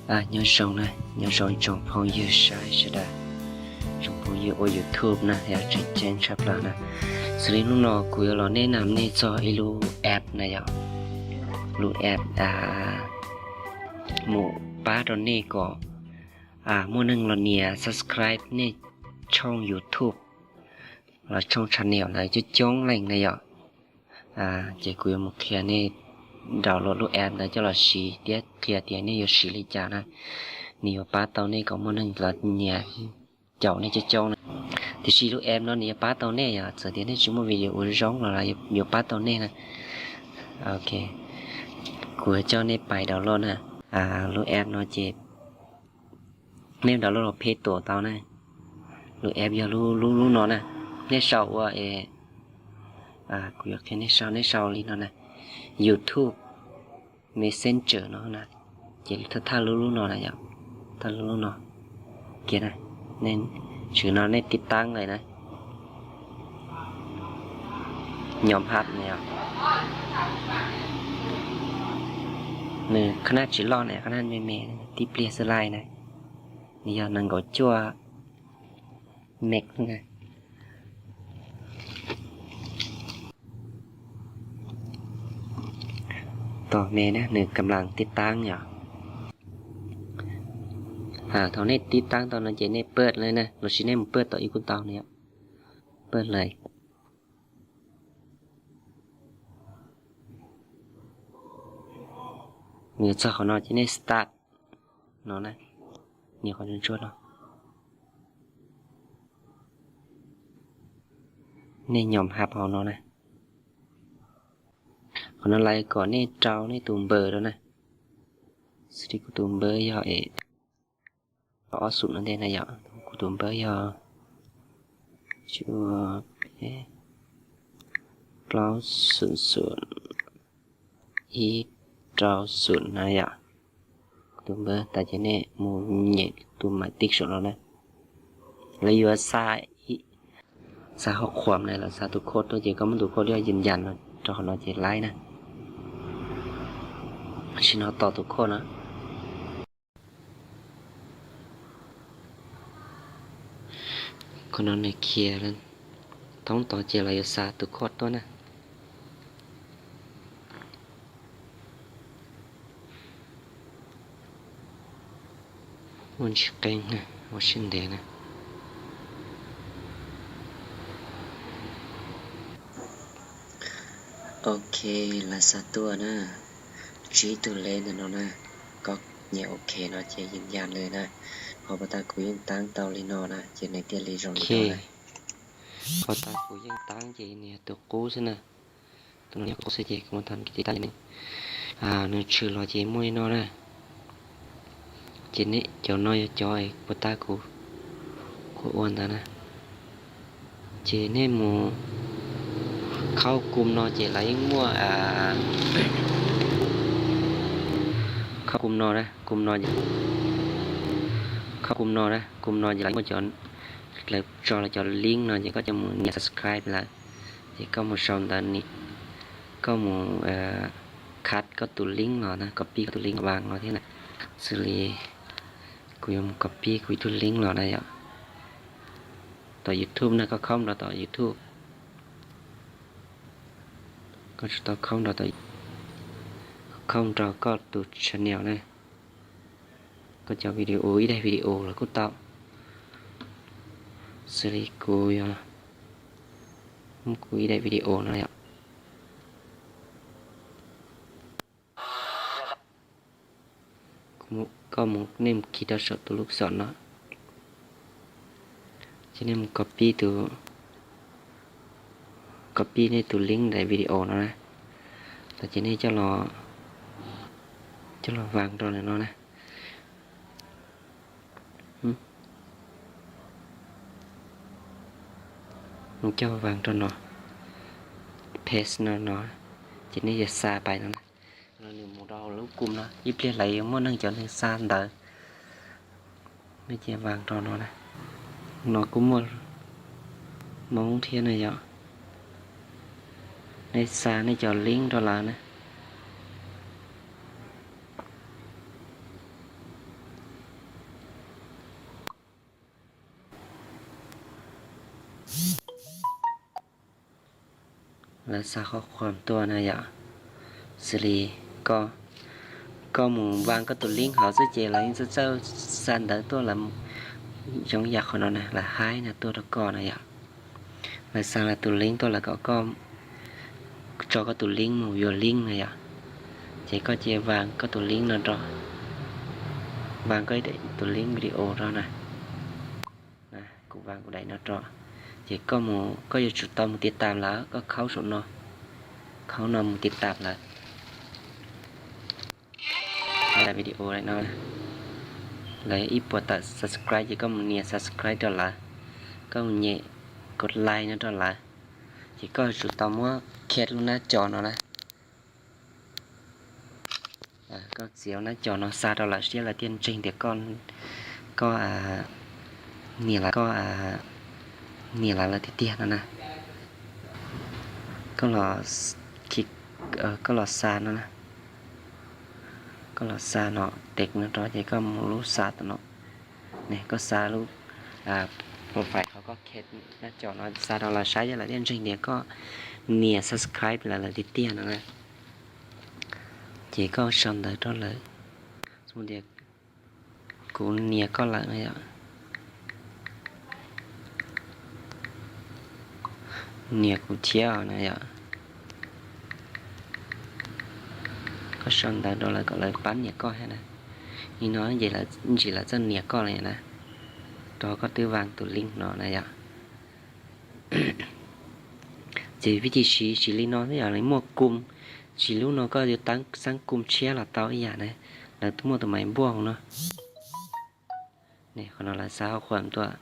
Nyob zoo na, nyob zoo tsoom phooj ywg saib sawv daws, tsoom phooj ywg ua YouTube na yog tseem ceeb tshaj plaws na. Xws li hnub no kuv yuav los nej nam nej txog ib lub app na yom, lub app mus pab rau nej kom muaj neeg los nias subscribe nej tshooj YouTube los tshooj channel ntawd coob coob leej na yom. Ces kuv yuav mus qhia nej download lub app ntawd coj los siv thiab qhia tias nej yuav siv li cas na. Nws yuav pab tau nej kom muaj neeg los nias caum nej coob coob na. Tiam sis lub app no nws yuav pab tau nej yom, txawm tias nej tsis muaj video ua zoo los yuav pab tau nej na. Ok, kuv coj nej pais download na. Lub app no ces nej download los Play Store tau na. Lub app yog lub lub no na. Nej sau ua es, kuv yuav qhia nej sau, nej sau li no na, YouTube Messenger no na. Ces thawj thawj lub lub no na yom, thawj lub lub no kiag na. Tshwm no nej tiv taab lawm na, nyom hab na yom. Nws qhab nab tsis loj na, qhab nab me me, tib pliag xwb laij na. Nws yog nees nkaum cuaj meg na. Tos me na, nws kam las tib taab yom. Thaum nej tib taab tau no ces nej pawj lawm na, los sis nej mus pawj tom ib kuj tau na yom. Pawj lawm. Nws txog qhov no ces nej start no na, nias qhov ntsuab ntsuab no. Nej nyom hab hauv no na. Qhov no lawv kom nej rau nej tus npawb rau na. Xws li kuv tus npawb yog es ob xum no ntej na yom, kuv tus npawb yog plaub xum xum ib rau xum na yom. Kuv tus npawb tas ces nej mus nyem tus maim tij saum no na. Lawv yuav xa, xa hauv qhuam na, lawv xa tus khod tuaj ces koj muab tus khod coj yws yas no rau qhov no ces laib na. Sim no tos tus khod na. Qhov no nws khiav thoob tod ces lawv yuav xa tus khod tuaj na. Muaj ntsis qeeb na, ua siab ntev na. Ok, lawv xa tuaj na. Tsib tug lej ntawm no na. Koj nyem ok no ces yws yas lawm na. Qhov puas tas kuv yeej taab tau li no na ces nws thiaj li zoo li no na. Qhov tas kuv yeej taab ces nws yog tus qub xwb na. Tus no yog tus qub xwb ces kuv muab tau tiv taab li no. Nws tshwm los ces muaj li no na. Ces nej cov no yog cov puas tas kuv, kuv ua ntawd na. Ces nej mus khaub kum no ces lawv yeej muaj, khaub kum no na, kum no, khaub kum no na, kum no ces lawv muaj cov, lawv tso lawv cov link no ces koj coj mus nias subscribe lawm. Ces koj mus sau ntawv, koj mus khab koj tus link los na, copy koj tus link los vas no thiab na. Xws li kuv yuav mus copy kuv ib tug link los na yom. Tom YouTube na, koj khaub nrog tom YouTube. Koj tsis tau khaub nrog tom, khaub nrog koj tus channel na. Koj cov video, ib daim video los kuj tau. Xws li kuv yog muab kuv ib daim video no yom. Koj mus, nej mus kis rau saum tus lub xom no, ces nej mus copy tus, copy nej tus link daim video no na. Tag ces nej coj los, coj los vas rau ntawm no na. Mus coj vas rau no, paste no no, ces nej yuav xa pais no na. Nws mus rau lub kum no, ib pliag lawv yuav muaj neeg cov neeg xa ntawv. Nej cia vas rau no na. No kuj muaj Hmoob thiab na yom. Nej xa nej cov link rau lawv na. Lawv xa qhov qhuam tuaj na yom. Xws li koj, koj mus vas koj tus link hauv xwb ces lawv yeej txawj txawj xa ntawv tuaj lawm, zoo yam qhov no na, lawv haib no tuaj rau koj na yom. Lawv xa lawv tus link tuaj lawv kom koj tso koj tus link mus yuav link na yom. Ces koj cia vas koj tus link no rau, vas koj ib daim tus link video rau na. Kuv vas kuv daim no rau. Ces koj mus, koj yuav tsum tau mus tiv tam lawv, koj khaub saum no, khaub no mus tiv tam lawv. Daim video no lawv ib puas tawm subscribe ces koj mus nias subscribe rau lawv, koj mus nyem kos like no rau lawv. Ces koj yuav tsum tau muab khej lub nab co no na. Koj txiav nab co no xa rau lawv siab lawv thiaj ntseeg tias koj, koj nias lawv, koj nias lawv lawv tiag tiag no na. Koj los, koj los xa no na. Koj los xa no, tes no rau ces koj mus lub xa tam no. Koj xa lub profile qhov koj khej nab co no xa rau lawv saib thiab lawv thiaj ntseeg tias koj nias subscribe lawv lawv tiag tiag no na. Ces koj sau ntawv rau lawv, xws tias kuv nias koj lawm no yom. Nias kuv thiab no yom. Koj sau ntawv rau lawv kom lawv pab nias koj thiab na. Nim no ces ntsis lawv txawj nias koj lawm na, rau koj twb vas tus link no na yom. Ces vij thij siv siv li no xwb yom, li muaj kum, siv lub no koj yuav xab kum tshiab los tau ib yam na. Lawv muaj tus maiv npuaj no. Qhov no lawv xa qhov qhuam tuaj,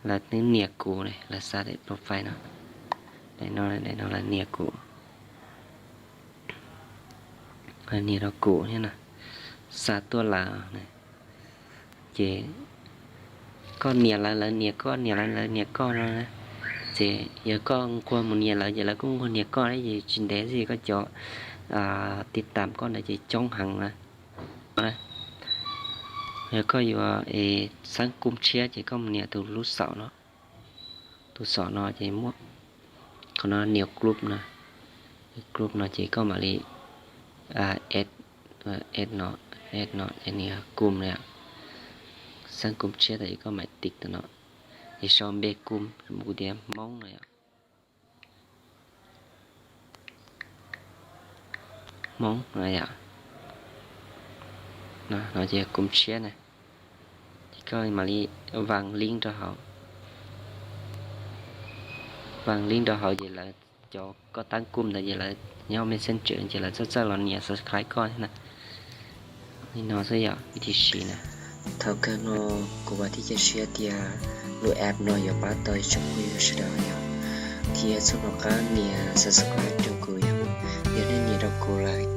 lawv twb nias kuv ne, lawv xa daim profile no, daim no, daim no lawv nias kuv, lawv nias rau kuv thiab no, xa tuaj lawm. Ces koj nias lawv lawv nias koj, nias lawv lawv nias koj no, ces yog koj nquag mus nias lawv ces lawv kuj nquag nias koj, ces tsis ntev xwb koj cov tiv tam koj ntawd ces coob heev na. Yog koj yuav xab kum tshiab ces koj mus nias tus lub xaum no, tus xaum no ces muaj, qhov no nias group no, group no ces koj mam li add, add no, add no, add no kum na, xab kum tshiab tas ces koj mam tiv tam no, ces sau npe kum, kuv tias Hmoob no yom. Hmoob no yom, no ces kum tshiab na, ces koj mam li vas link rau hauv, vas link rau hauv ces lawv, cov koj tab kum ntawd ces lawv nyob Messenger ces lawv txawj txawj los nias subscribe koj thiab na. Li no xwb yom, vij thij siv na. Thaum kawg no kuv vam thiab cia siab tias lub app no yuav pab tau ib tsoom phooj ywg sawv daws yom, thiab txhob rov qab nias subscribe rau kuv yom. Yog nej nias rau kuv lawm,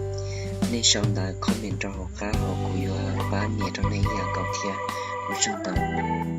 nej sau ntawv comment rau hauv qab hauv kuv yuav pab nias rau nej ib yam nkaus thiab. Ua tsaug ntau.